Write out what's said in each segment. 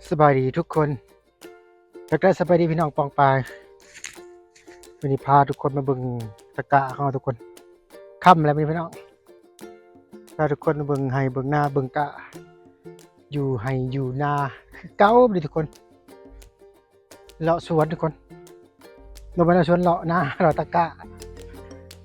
ສະບາຍດີທຸກຄົນ ແລ້ວກໍສະບາຍດີພີ່ນ້ອງປ້ອງປາຍ. ມື້ນີ້ພາທຸກຄົນມາເບິ່ງຕະກະຂອງເຮົາທຸກຄົນ. ຄ່ຳແລ້ວມື້ນີ້ພີ່ນ້ອງ ພາທຸກຄົນມາເບິ່ງໄຮ່ເບິ່ງນາເບິ່ງກະ ຢູ່ໄຮ່ຢູ່ນາຄືເກົ່າເດ້ທຸກຄົນ. ເລາະສວນທຸກຄົນ ບໍ່ແມ່ນເລາະສວນ ເລາະນາ ເລາະຕະກະ.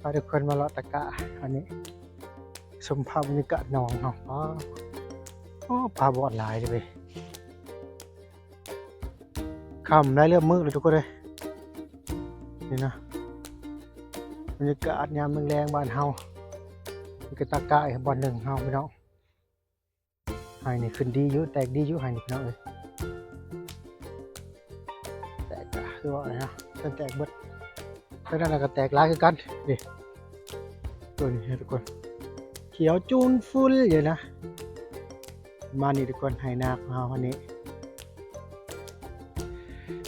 ພາທຸກຄົນມາເລາະຕະກະ. ອັນນີ້ຊົມພາບບັນຍາກາດໜອງເຮົາ. ອໍ ໂອ້ ປາບອດຫຼາຍເດ້ເວີຍ. ຄ່ຳແລ້ວ ເລີ່ມມືດແລ້ວທຸກຄົນເອີຍ. ນີ້ນະ ບັນຍາກາດຍາມແລງໆບ້ານເຮົາ. ມີກະຕະກະອີກບ່ອນໜຶ່ງເຮົາພີ່ນ້ອງ. ໄຮ່ນີ້ຂຶ້ນດີຢູ່ ແຕກດີຢູ່ໄຮ່ນີ້ພີ່ນ້ອງເອີຍ. ແຕກກະຄືວ່ານະ ເພິ່ນແຕກເບິດ. ເທົ່ານັ້ນລະກະແຕກຫຼາຍຄືກັນ. ນີ້ ຕົວນີ້ທຸກຄົນ ຂຽວຈູນຟຸນຢູ່ນະ. ປະມານນີ້ທຸກຄົນ ໄຮ່ນາຂອງເຮົາອັນນີ້.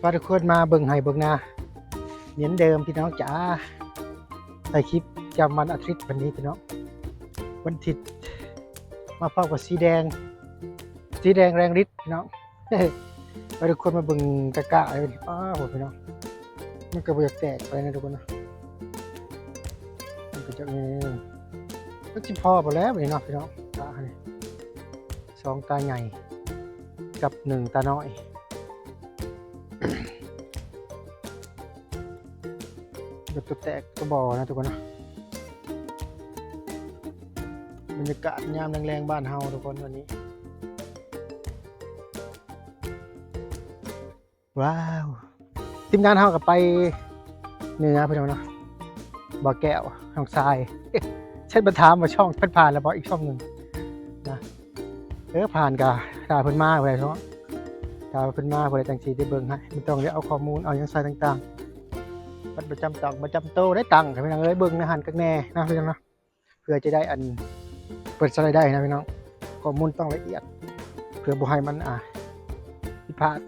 ພາທຸກຄົນມາເບິ່ງໄຮ່ເບິ່ງນາເໝືອນເດີມພີ່ນ້ອງຈ໋າ. ໃສ່ຄລິບປະຈຳວັນອາທິດວັນນີ້ພີ່ນ້ອງ ວັນອາທິດ ມາພ້ອມກັບສີແດງ ສີແດງແຮງລິດພີ່ນ້ອງ. ພາທຸກຄົນມາເບິ່ງກະກະເລີຍ. ອ້າວ ໂຫ ພີ່ນ້ອງ ມັນກໍບໍ່ຢາກແຕກປານໃດນະທຸກຄົນເນາະ. ມັນກໍຈະມີ ມັນຊິພໍບໍ່ແລ້ວນີ້ເນາະພີ່ນ້ອງ. ກະນີ້ ສອງຕາໃຫຍ່ກັບໜຶ່ງຕານ້ອຍ ແບບຕົວແຕກຕົວບໍ່ນະທຸກຄົນນະ. ບັນຍາກາດຍາມແລງໆບ້ານເຮົາທຸກຄົນວັນນີ້. ວ້າວ ທີມງານເຮົາກໍໄປເໜືອພີ່ນ້ອງເນາະ ບໍ່ແກ້ວ ນ້ອງຊາຍ. ເຊັດມາຖາມວ່າຊ່ອງເພິ່ນຜ່ານແລ້ວບໍ່ ອີກຊ່ອງໜຶ່ງນະ. ເອີ ຜ່ານກະຖ້າເພິ່ນມາຜູ້ໃດເນາະ ຖ້າເພິ່ນມາຜູ້ໃດຈັ່ງຊິໄດ້ເບິ່ງໃຫ້. ມັນຕ້ອງໄດ້ເອົາຂໍ້ມູນ ເອົາຫຍັງໃສ່ຕ່າງໆ ບັດປະຈຳຕົວ ບັດປະຈຳໂຕໄດ້ຕັ້ງໃຫ້ພີ່ນ້ອງເອີຍ. ເບິ່ງໃນຫັ້ນກັກແນ່ນະພີ່ນ້ອງເນາະ ເພື່ອຈະໄດ້ອັນເປີດສະໄລໄດ້ນະພີ່ນ້ອງ. ຂໍ້ມູນຕ້ອງລະອຽດ ເພື່ອບໍ່ໃຫ້ມັນ ອ່າ ຜິດພາດ.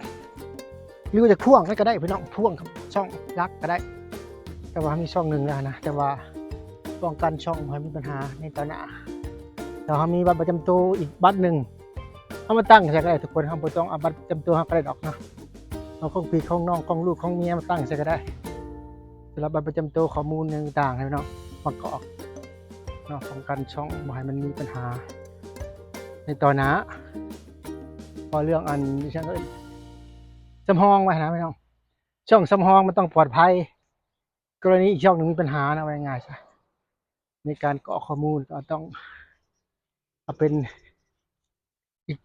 ຫຼືວ່າຈະພ່ວງໄວ້ກໍໄດ້ພີ່ນ້ອງ ພ່ວງກັບຊ່ອງຫຼັກກໍໄດ້ ແຕ່ວ່າເຮົາມີຊ່ອງໜຶ່ງແລ້ວນະ. ແຕ່ວ່າປ້ອງກັນຊ່ອງບໍ່ໃຫ້ມີບັນຫາໃນຕໍ່ໜ້າ. ແລ້ວເຮົາມີບັດປະຈຳໂຕອີກບັດໜຶ່ງ ເຮົາມາຕັ້ງໃສ່ກໍໄດ້ທຸກຄົນ. ເຮົາບໍ່ຕ້ອງເອົາບັດປະຈຳໂຕເຮົາກໍໄດ້ດອກເນາະ. ເອົາຂອງພີ່ຂອງນ້ອງຂອງລູກຂອງເມຍມາຕັ້ງໃສ່ກໍໄດ້. ສຳລັບບັດປະຈຳໂຕ ຂໍ້ມູນຫຍັງຕ່າງໆໃຫ້ເນາະ ປະກອບເນາະ ປ້ອງກັນຊ່ອງບໍ່ໃຫ້ມັນມີບັນຫາໃນຕໍ່ໜ້າ. ເພາະເລື່ອງອັນ ອີຫຍັງເອີ້ນ ສຳຮອງໄວ້ນະພີ່ນ້ອງ. ຊ່ອງສຳຮອງມັນຕ້ອງປອດໄພ. ກໍລະນີອີກຊ່ອງໜຶ່ງມີບັນຫານະ ເວົ້າງ່າຍໆຊະ ໃນການກອກຂໍ້ມູນກໍຕ້ອງເອົາເປັນອີກ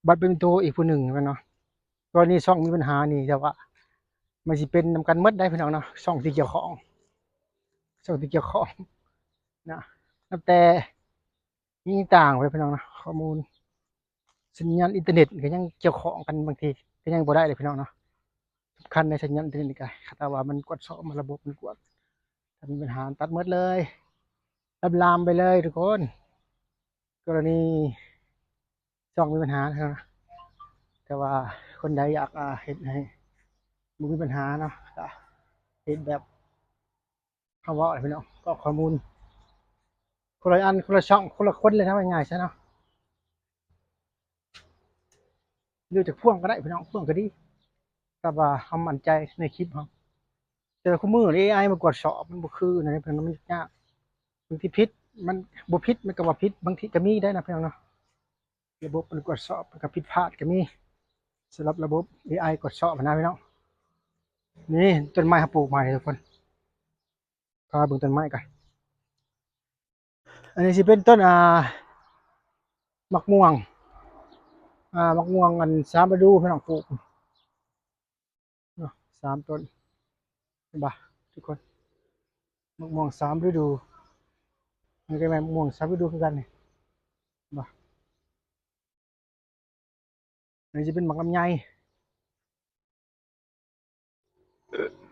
ບັດເປັນໂຕອີກຜູ້ໜຶ່ງແມ່ນເນາະ. ກໍລະນີຊ່ອງມີບັນຫານີ້ ແຕ່ວ່າມັນຊິເປັນນຳກັນໝົດໄດ໋ພີ່ນ້ອງເນາະ ຊ່ອງທີ່ກ່ຽວຂ້ອງ ຊ່ອງທີ່ກ່ຽວຂ້ອງນະ. ນັບແຕ່ ມີຕ່າງໄປພີ່ນ້ອງເນາະ ຂໍ້ມູນສັນຍານອິນເຕີເນັດກໍຍັງກ່ຽວຂ້ອງກັນ ບາງທີກໍຍັງບໍ່ໄດ້ເລີຍພີ່ນ້ອງເນາະ. ສຳຄັນໃນສັນຍານອິນເຕີເນັດນີ້ກໍ ຖ້າວ່າມັນກວດສອບ ມາລະບົບມັນກວດ ຖ້າມີບັນຫາຕັດໝົດເລີຍ ລາມໆໄປເລີຍທຸກຄົນ. ກໍລະນີຊ່ອງມີບັນຫານະ ແຕ່ວ່າຄົນໃດຢາກ ອ່າ ເຮັດໃຫ້ບໍ່ມີບັນຫາເນາະ ກໍເຮັດແບບ ເຮົາເວົ້າແຫຼະພີ່ນ້ອງ ກໍຂໍ້ມູນຄົນລະອັນ ຄົນລະຊ່ອງ ຄົນລະຄົນເລີຍນະ ເວົ້າງ່າຍໆຊະເນາະ. ຫຼືຈະພ່ວງກໍໄດ້ພີ່ນ້ອງ ພ່ວງກໍດີ ແຕ່ວ່າເຮົາໝັ້ນໃຈໃນຄລິບເຮົາ. ແຕ່ວ່າຄູ່ມື້ເອໄອມາກວດສອບ ມັນບໍ່ຄືນັ້ນເດ້ພີ່ນ້ອງ ມັນຍາກ. ບາງທີຜິດ ມັນບໍ່ຜິດ ມັນກໍວ່າຜິດ ບາງທີກໍມີໄດ້ນະພີ່ນ້ອງເນາະ. ລະບົບມັນກວດສອບ ມັນກໍຜິດພາດກໍມີ ສຳລັບລະບົບເອໄອກວດສອບນະພີ່ນ້ອງ. ນີ້ຕົ້ນໄມ້ເຮົາປູກໃໝ່ທຸກຄົນ ພາເບິ່ງຕົ້ນໄມ້ກັນ. ອັນນີ້ຊິເປັນຕົ້ນ ອ່າ ໝາກມ່ວງ ອ່າ ໝາກມ່ວງອັນສາມລະດູພີ່ນ້ອງ ປູກເນາະ ສາມຕົ້ນ ເຫັນບໍ່ທຸກຄົນ? ໝາກມ່ວງສາມລະດູ ມັນກໍແມ່ນໝາກມ່ວງສາມລະດູຄືກັນນີ້ ເຫັນບໍ່? ອັນນີ້ຊິເປັນໝາກລຳໄຍ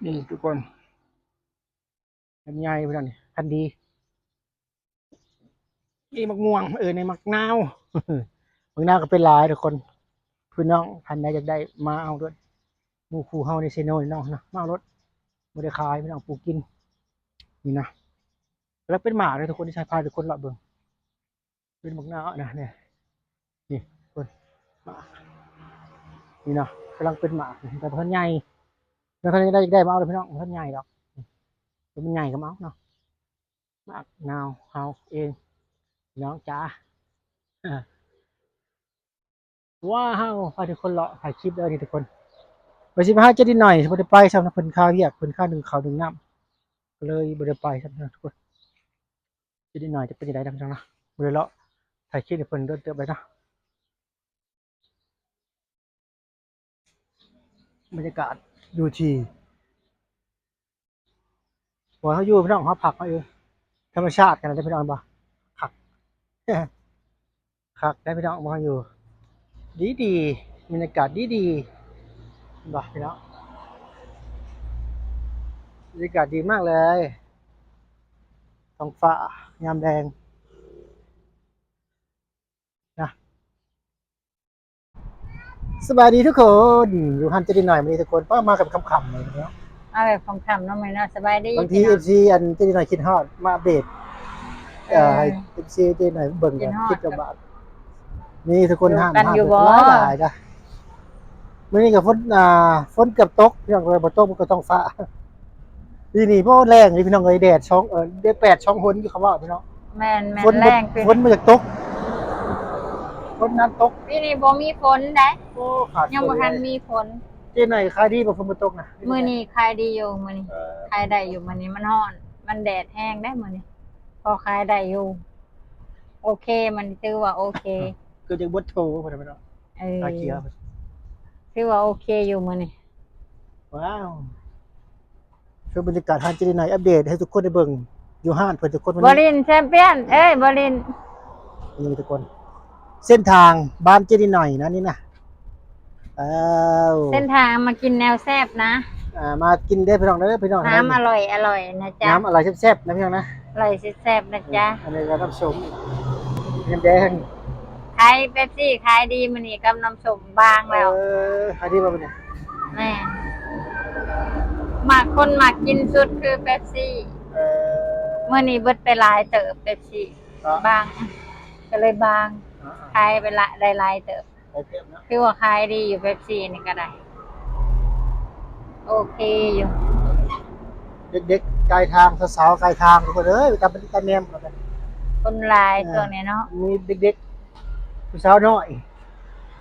ນີ້ທຸກຄົນ ລຳໄຍພຸ້ນນະ ພັນດີ. ນີ້ໝາກມ່ວງ ເອີ ນີ້ໝາກນາວ ໝາກນາວກໍເປັນຫຼາຍທຸກຄົນ. ພີ່ນ້ອງທ່ານໃດຢາກໄດ້ມາເອົາໂລດ ໝູ່ຄູ່ເຮົາໃນເຊໂນນີ້ເນາະ ມາເອົາໂລດ ບໍ່ໄດ້ຂາຍພີ່ນ້ອງ ປູກກິນ. ນີ້ນະ ກຳລັງເປັນໝາກເດີທຸກຄົນ ທີ່ໃສ່ພາທຸກຄົນເລາະເບິ່ງ. ເປັນບັກໜາວນະ ນີ້ ນີ້ເພິ່ນ ໝາກ ນີ້ເນາະ ກຳລັງເປັນໝາກ ແຕ່ບໍ່ທັນໃຫຍ່ ແຕ່ຖ້າຢາກໄດ້ ຢາກໄດ້ມາເອົາເດີພີ່ນ້ອງ ບໍ່ທັນໃຫຍ່ດອກ ເປັນມັນໃຫຍ່ກໍມາເອົາເນາະ ໝາກນາວເຮົາເອງ ນ້ອງຈ໋າ. ວ້າວ ພາທຸກຄົນເລາະຖ່າຍຄລິບເດີນີ້ທຸກຄົນ ວ່າຊິມາຫາເຈດີໜ້ອຍ ບໍ່ໄດ້ໄປຊ້ຳ ເພິ່ນຄາວຽກ ເພິ່ນຄາໜຶ້ງເຂົ້າໜຶ້ງນ້ຳ ກໍເລີຍບໍ່ໄດ້ໄປຊ້ຳເນາະທຸກຄົນ. ເຈດີໜ້ອຍຈະເປັນຈັ່ງໃດນຳເນາະ ບໍ່ໄດ້ເລາະຖ່າຍຄລິບໃຫ້ເພິ່ນດົນເຕີບແລ້ວເນາະ. ບັນຍາກາດຢູ່ທີ່ ບ່ອນເຮົາຢູ່ພີ່ນ້ອງ ເຮົາພັກເຮົາຢູ່ ທຳມະຊາດຂະໜາດໃດພີ່ນ້ອງ ເຫັນບໍ່ ຄັກ ຄັກໄດ໋ພີ່ນ້ອງ ບ່ອນເຮົາຢູ່ ດີໆ ບັນຍາກາດດີໆ ເຫັນບໍ່ພີ່ນ້ອງ ບັນຍາກາດດີມາກເລີຍ ທ້ອງຟ້າຍາມແລງ ນະ ສະບາຍດີທຸກຄົນ ຢູ່ຮ້ານເຈດີໜ້ອຍມື້ນີ້ທຸກຄົນ ປ້າມາກັນຄ່ຳໆ ເລີຍເນາະ ມາແບບຄ່ຳໆ ເນາະ ມື້ນີ້ເນາະ ສະບາຍດີ ບາງທີ ເອັຟຊີ ອັນເຈດີໜ້ອຍຄິດຮອດ ມາອັບເດດ ເອີ ເອີ ໃຫ້ ເອັຟຊີ ເຈດີໜ້ອຍເບິ່ງ ຄິດຮອດ ຄິດກັບບ້ານ ນີ້ທຸກຄົນ ຢູ່ກັນຢູ່ບໍ່ ຮ້ານ ຮ້ານຫຼາຍໆ ນະ ມື້ນີ້ກໍຝົນ ອ່າ ຝົນເກືອບຕົກ ພີ່ນ້ອງເອີຍ ບໍ່ຕົກມັນກໍທ້ອງຟ້າ ປີນີ້ບໍ່ແລ້ງເລີຍພີ່ນ້ອງເອີຍ ແດດສອງ ເອີ ແດດແປດສອງຫົນຢູ່ ເຂົາເວົ້າພີ່ນ້ອງ ແມ່ນໆ ຝົນ ແລ້ງ ຝົນບໍ່ຢາກຕົກ ຝົນນັ້ນຕົກ ປີນີ້ບໍ່ມີຝົນໃດ ໂອ້ ຂາດ ຍັງບໍ່ທັນມີຝົນ ເຈໜ້ອຍຂາຍດີບໍ່ ຝົນບໍ່ຕົກນະ ມື້ນີ້ຂາຍດີຢູ່ ມື້ນີ້ ເອີ ຂາຍໄດ້ຢູ່ ມື້ນີ້ມັນຮ້ອນ ມັນແດດແຮງເດ້ມື້ນີ້ ພໍຂາຍໄດ້ຢູ່ ໂອເຄ ມັນຖືວ່າໂອເຄ ເກືອບຈະເບິດໂຖພຸ້ນນະພີ່ນ້ອງ ເອີ ຕາຂຽວ ຖືວ່າໂອເຄຢູ່ມື້ນີ້ ວ້າວ ຄືບັນຍາກາດຮ້ານເຈດີໜ້ອຍ ອັບເດດໃຫ້ທຸກຄົນໄດ້ເບິ່ງ ຢູ່ຮ້ານເພິ່ນທຸກຄົນ ບໍລິນແຊມປຽນ ເອີຍ ບໍລິນ ນີ້ທຸກຄົນ ເສັ້ນທາງບ້ານເຈດີໜ້ອຍນະນີ້ນະ ອ້າວ ເສັ້ນທາງມາກິນແນວແຊບນະ ອ່າ ມາກິນເດີພີ່ນ້ອງເດີ ພີ່ນ້ອງ ນ້ຳອະລ່ອຍໆ ນະຈ໊ະ ນ້ຳອະລ່ອຍແຊບໆ ນະພີ່ນ້ອງນະ ອະລ່ອຍແຊບໆ ນະຈ໊ະ ອັນນີ້ກໍນ້ຳສົ້ມ ນ້ຳແດງ ຂາຍເປັບຊີຂາຍດີມື້ນີ້ກັບນ້ຳສົ້ມບາງແລ້ວ ເອີ ຂາຍດີບໍ່ມື້ນີ້ ແມ່ນ ມັກ ຄົນມັກກິນສຸດຄືເປັບຊີ ເອີ ມື້ນີ້ເບິດໄປຫຼາຍເຕີບເປັບຊີ ເນາະ ບາງ ກໍເລີຍບາງ ອ່າໆ ຂາຍໄປລະ ໄດ້ຫຼາຍເຕີບ ໄດ້ເຕີບເນາະ ຖືວ່າຂາຍດີຢູ່ເປັບຊີນີ້ກໍໄດ້ ໂອເຄຢູ່ ເດັກໆ ກາຍທາງ ສາວໆ ກາຍທາງ ທຸກຄົນເອີຍ ຕາມ ຕາແນມ ຄົນຫຼາຍ ເອີ ຊ່ວງນີ້ເນາະ ມີເດັກໆ ຜູ້ສາວນ້ອຍ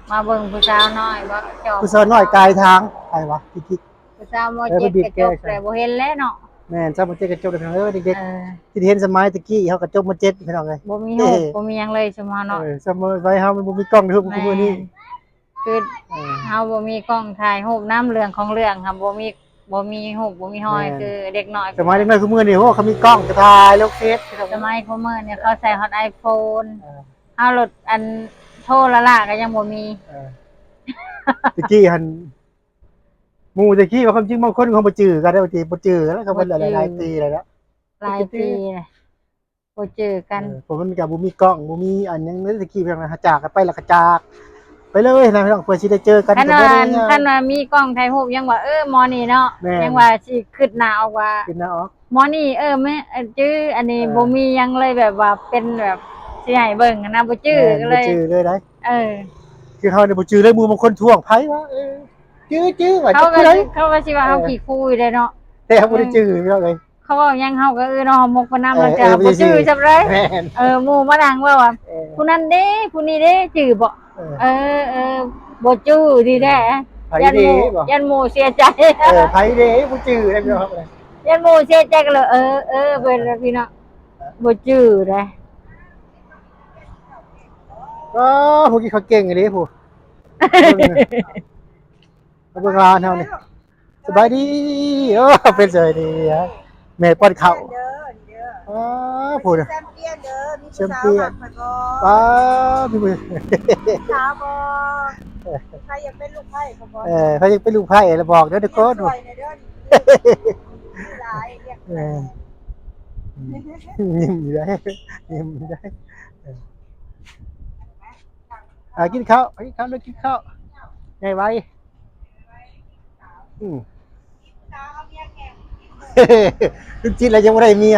ມາເບິ່ງຜູ້ສາວນ້ອຍບໍ່ ຈອບ ຜູ້ສາວນ້ອຍກາຍທາງ ໃຜວະ ຕິກໆ ຜູ້ສາວ ມໍເຈັດ ເອີ ກະຈົບແລ້ວ ບໍ່ເຫັນແລ້ວເນາະ ແມ່ນ ສາວ ມໍເຈັດ ກະຈົບແລ້ວ ພີ່ນ້ອງເອີຍ ເດັກໆ ເອີ ທີ່ເຫັນສະໄໝຕະກີ້ ເຮົາກະຈົບ ມໍເຈັດ ພີ່ນ້ອງເອີຍ ບໍ່ມີຮູບ ບໍ່ມີຫຍັງເລີຍຊຸມເຮົາເນາະ ເອີ ສະໄໝເຮົາມັນບໍ່ມີກ້ອງຮູບຄືມື້ນີ້ ຄື ເອີ ເຮົາບໍ່ມີກ້ອງຖ່າຍຮູບນຳ ເລື່ອງຂອງເລື່ອງຫັ້ນ ບໍ່ມີ ບໍ່ມີຮູບ ບໍ່ມີຮອຍ ແມ່ນ ຄືເດັກນ້ອຍ ສະໄໝເດັກນ້ອຍຊຸມມື້ນີ້ ໂອ້ ເຂົາມີກ້ອງ ກະຖ່າຍລົງເຟສ ສະໄໝຊຸມມື້ນີ້ເຂົາໃຊ້ຮອດໄອໂຟນ ເອີ ເຮົາໂລດ ອັນ ໂທລະລະກະຍັງບໍ່ມີ ເອີ ຕະກີ້ຫັ້ນ ໝູ່ແຕ່ກີ້ວ່າ ຄວາມຈິງບາງຄົນກໍບໍ່ຈື່ກັນໄດ້ ບໍ່ຈື່ ບໍ່ຈື່ກັນແລ້ວ ກໍເປັນຫຼາຍໆປີແລ້ວເນາະ ຫຼາຍປີແລ້ວ ບໍ່ຈື່ກັນ ເອີ ເພາະມັນກໍບໍ່ມີກ້ອງ ບໍ່ມີອັນຫຍັງເລີຍ ແຕ່ກີ້ເພິ່ນຫາຈາກກັນໄປ ແລ້ວກໍຈາກໄປເລີຍນະພີ່ນ້ອງ ເພື່ອຊິໄດ້ເຈີກັນ ຄັນວ່າ ຄັນວ່າມີກ້ອງຖ່າຍຮູບ ຍັງວ່າ ເອີ ໝໍນີ້ເນາະ ແມ່ນ ຍັງວ່າຊິຄຶດໜ້າອອກວ່າ ຄຶດໜ້າອອກ ໝໍນີ້ ເອີ ແມ່ນ ຈື່ ອັນນີ້ ເອີ ບໍ່ມີຫຍັງເລີຍ ແບບວ່າເປັນແບບຊິໃຫ້ເບິ່ງຫັ້ນນະ ບໍ່ຈື່ ແມ່ນ ກໍເລີຍ ບໍ່ຈື່ເລີຍໄດ໋ ເອີ ຄືເຮົານີ້ບໍ່ຈື່ເລີຍ ໝູ່ບາງຄົນທ້ວງ ໃຜວະ ເອີ ຈື່ ຈື່ ວ່າ ເຂົາກໍ ເຂົາກໍຊິວ່າເຮົາ ເອີ ຂີ້ຄູ້ຢູ່ເດ້ເນາະ ແຕ່ເຮົາບໍ່ໄດ້ຈື່ ພີ່ນ້ອງເອີຍ ເຂົາເວົ້າຫຍັງເຮົາກໍ ເອີ ເນາະ ເຮົາໝົກໄປນຳ ເອີ ແລ້ວ ເອີ ບໍ່ຈື່ສ່ຳໃດ ແມ່ນ ເອີ ໝູ່ມານັ່ງເວົ້າວ່າ ເອີ ຜູ້ນັ້ນເດ້ ຜູ້ນີ້ເດ້ ຈື່ບໍ່ ເອີ ເອີ ເອີ ບໍ່ຈື່ດີແທ້ ໃຜເດ້ ຢ້ານໝູ່ ຢ້ານໝູ່ເສຍໃຈ ເອີ ໃຜເດ້ ບໍ່ຈື່ໄດ້ພີ່ນ້ອງ ຢ້ານໝູ່ເສຍໃຈກໍເລີຍ ເອີ ເອີ ເອີ ເປັນແບບນີ້ເນາະ ບໍ່ຈື່ໄດ໋ ອໍ ຜູ້ກິນເຂົ້າເກັ່ງອີ່ຫຼີຜູ້ ເບິ່ງ ມາເບິ່ງຫຼານເຮົານີ້ ສະບາຍດີ ໂອ້ ເປັນສະບາຍດີ ແມ່ປ້ອນເຂົ້າ ເດີ ເດີ ອໍ ຜູ້ນະ ແຊມປຽນເດີ ມີຜູ້ສາວມັກຂ້ອຍບໍ່ ປ້າ ມີຜູ້ສາວບໍ່ ໃຜຢາກເປັນລູກໃພ້ຂ້ອຍບໍ່ ເອີ ໃຜຢາກເປັນລູກໃພ້ລະບອກເດີທຸກຄົນ ຊ່ວຍແດ່ເດີ ມີຫຼາຍ ເອີ ຍິ້ມຢູ່ໄດ໋ ຍິ້ມຢູ່ໄດ໋ ເອີ ອ່າ ກິນເຂົ້າ ກິນເຂົ້າ ລູກກິນເຂົ້າ ໃຫຍ່ໄວ ອືມ ລຸງຈິດລະຍັງບໍ່ໄດ້ເມຍ.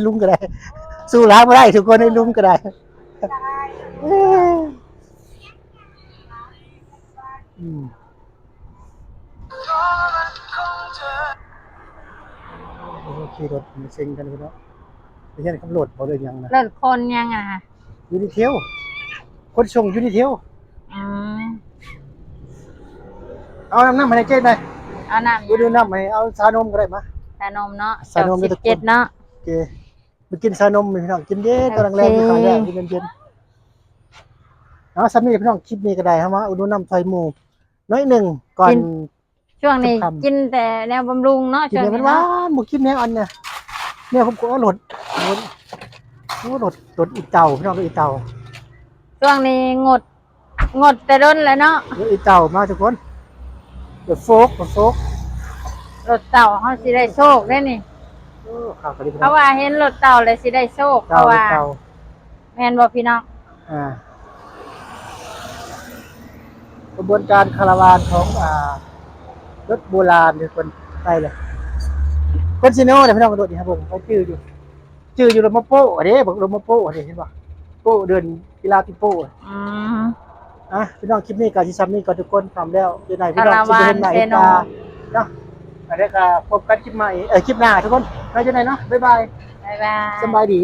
ລຸງກໍໄດ້ ສູ້ລາວບໍ່ໄດ້ທຸກຄົນ ໃຫ້ລຸງກໍໄດ້. ອືມ ໂອ້ ຂີ່ລົດມາເຊັງກັນເນາະ ໄປຮຽນຂັບລົດບໍ່ ຫຼືຫຍັງນະ? ລົດຂົນຫຍັງອະ? ຢູນິເທວ ຂົນສົ່ງຢູນິເທວ. ອືມ ເອົານ້ຳ ນ້ຳໃຫ້ເຈ້ໜ່ອຍ ເອົານ້ຳ ອຸດໜູນນ້ຳໃຫ້ ເອົາຊານົມກໍໄດ້ມາ ຊານົມເນາະ ຊານົມ ດອກສິບເຈັດເນາະ. ໂອເຄ ມາກິນຊານົມພີ່ນ້ອງ ກິນເຢັນ ຕອນແລງໆ ໂອເຄ ມີຂາຍແລ້ວ ກິນເຢັນໆ. ເອົາ ສ່ຳນີ້ພີ່ນ້ອງ ຄລິບນີ້ກໍໄດ້ ເຮົາມາອຸດໜູນນ້ຳຊ່ອຍໝູ່ໜ້ອຍໜຶ່ງກ່ອນ ກິນ ຊ່ວງນີ້ ຄ່ຳໆ ກິນແຕ່ແນວບຳລຸງເນາະ ກິນແນວ ຊ່ວງນີ້ເນາະ ຫວານໆ ບໍ່ກິນແນວອັນນະ ແນວຂົມໆ. ໂອ້ ລົດ ລົດ ໂອ້ ລົດ ລົດອີເຕົ່າ ພີ່ນ້ອງ ລົດອີເຕົ່າ ຊ່ວງນີ້ງົດ ງົດແຕ່ດົນແລ້ວເນາະ ລົດອີເຕົ່າມາທຸກຄົນ ລົດໂຟກ ລົດໂຟກ ລົດເຕົ່າເຮົາຊິໄດ້ໂຊກເດ້ນີ້. ໂອ້ ຄັກອີ່ຫຼີ ເພາະວ່າເຫັນລົດເຕົ່າແລ້ວຊິໄດ້ໂຊກ ເຕົ່າ ເພາະວ່າ ເຕົ່າ ແມ່ນບໍ່ພີ່ນ້ອງ? ອ່າ ຂະບວນການຄາລາວານຂອງ ອ່າ ລົດໂບລານ ເພິ່ນໄປເລີຍ ຄົນຊິໂນເດ້ພີ່ນ້ອງ. ລົດນີ້ເຮົາເບິ່ງໄປຈື່ຢູ່ ຈື່ຢູ່ລົດມາໂປ້ເດ້ ບັກລົດມາໂປ້ເດ້ ເຫັນບໍ່? ໂປ້ເດີ່ນກິລາຕິໂປ້. ອືມ ອ່ະ ພີ່ນ້ອງ ຄລິບນີ້ກໍຊິສ່ຳນີ້ກ່ອນທຸກຄົນ ຄ່ຳແລ້ວ ເຈົ້ານາຍພີ່ນ້ອງ ຄາລາວານ ຊິໄດ້ເຫັນໜ້າ ເຊໂນ ເຫັນຕາເນາະ. ອັນນີ້ກໍພົບກັນຄລິບໃໝ່ ເອີ ຄລິບໜ້າທຸກຄົນ ໄວ້ເຈີກັນເນາະ ບາຍບາຍ ບາຍບາຍ ສະບາຍດີ.